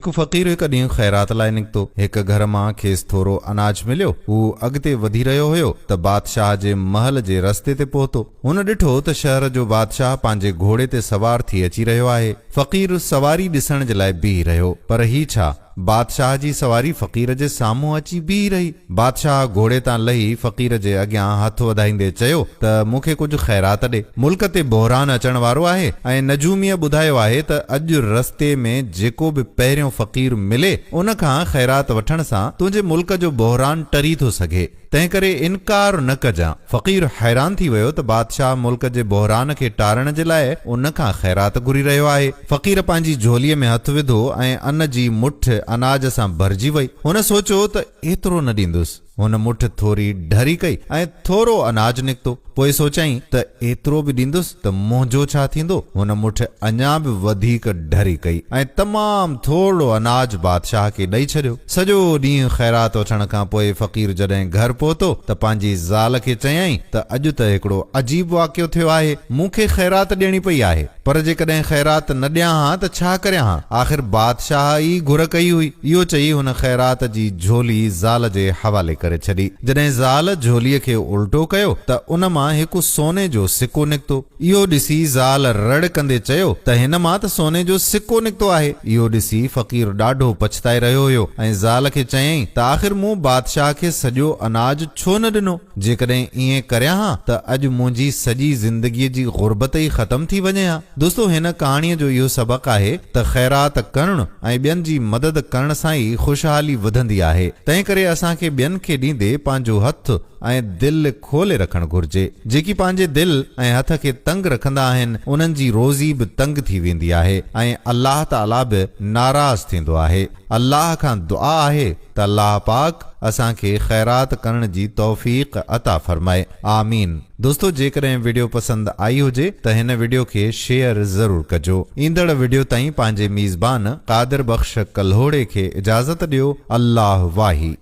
هڪ فقير هڪ ڏينهن خيرات لاء نڪتو. هڪ گهر مان کيس ٿورو اناج مليو. هو اڳتي وڌي رهيو هيو ته بادشاهه جي محل جي رستي تي پهتو. هن ڏٺو ته شهر جو بادشاهه پنهنجي گهوڙي تي سوار ٿي اچي رهيو آهي. فقير سواري ڏسڻ جي لاء بيهي رهيو. پر هي ڇا؟ بادشاهه جي سواري فقير جي سامهون اچي بيهي رهي. بادشاهه گهوڙي تان لهي فقير جي اڳيان هٿ وڌائيندي چيو ته مون کي ڪجهه خيرات ڏي. ملڪ تي بحران اچڻ وارو آهي ۽ نجوميء ٻڌايو آهي ته اڄ رستي ۾ جيڪو به پهريون فقير ملي ان کان خيرات وٺڻ سان تنهنجي ملڪ جو بحران ٽري ٿو سگهي. تنهنڪري انڪار نه ڪجان. فقير حيران ٿي ويو ته بادشاهه ملڪ جي بحران کي ٽارڻ جي لاء ان کان خيرات گهري رهيو آهي. فقير پنهنجي جهوليء ۾ هٿ وڌو ۽ ان جي مٺ اناج سان ڀرجي وئي. هن سوچيو ته ايترو نه ڏيندس. هن مٺ ٿوري ڍري ڪئي ۽ ٿورو اناج نڪتو. پوء سوچيائين ته ايترو به ڏيندس ته منهنجو ڇا ٿيندو؟ هن مٺ اڃا به وڌيڪ ڍري ڪئي ۽ تمام ٿورڙو اناج بادشاهه کي ڏئي ڇڏيو. سڄو ڏينهن خيرات وٺڻ کان پوء فقير جڏهن گهر پهتو ته پنهنجي زال کي چيائين ته اڄ ته هڪڙو عجيب واقعو ٿيو آهي، مون کي خيرات ڏيڻي پئي آهي، پر جيڪڏهن خيرات نه ڏيان ها ته ڇا ڪريان ها؟ آخر بادشاهه ئي گهر ڪئي هئي. اهو چئي هن خيرات جي جهولي زال جي حوالي ڪري ڇڏي. جڏهن زال جهوليء کي الٽو ڪيو ته ان مان هڪ سوني جو سڪو نڪتو. اهو ڏسي زال رڙ ڪندي چيو ته هن مان ته سوني جو سڪو نڪتو آهي. اهو ڏسي فقير ڏاڍو پڇتائي رهيو هيو ۽ زال کي چيائين ته آخر مون بادشاهه کي سڄو اناج ڇو نه ڏنو؟ جيڪڏهن ائين ڪريان ها ته اڄ منهنجي سڄي زندگيء جي غربت ئي ختم ٿي وڃي ها. دوستو هن ڪهاڻيء جو اهو سبق آهي ته خيرات ڪرڻ ۽ ٻين جي مدد ڪرڻ سان ئي خوشحالي وڌندي آهي. تنهنڪري اسان کي ٻين کي ڏيندي پنهنجو هٿ ۽ دل کولي رکڻ گهرجي. جيڪي پنهنجي دل ۽ هٿ کي تنگ رکندا آهن، انهن جي روزي به تنگ ٿي ويندي آهي ۽ الله تعاليٰ به ناراض ٿيندو آهي. الله کان دعا آهي ته الله پاڪ اسان کي خيرات ڪرڻ جي توفيق عطا فرمائي. آمين. دوستو جيڪڏهن وڊيو پسند آئي هجي ته هن وڊيو کي شيئر ضرور ڪجو. ايندڙ وڊيو تائين پنهنجي ميزبان قادر بخش ڪلهوڙي کي اجازت ڏيو. الله واهي.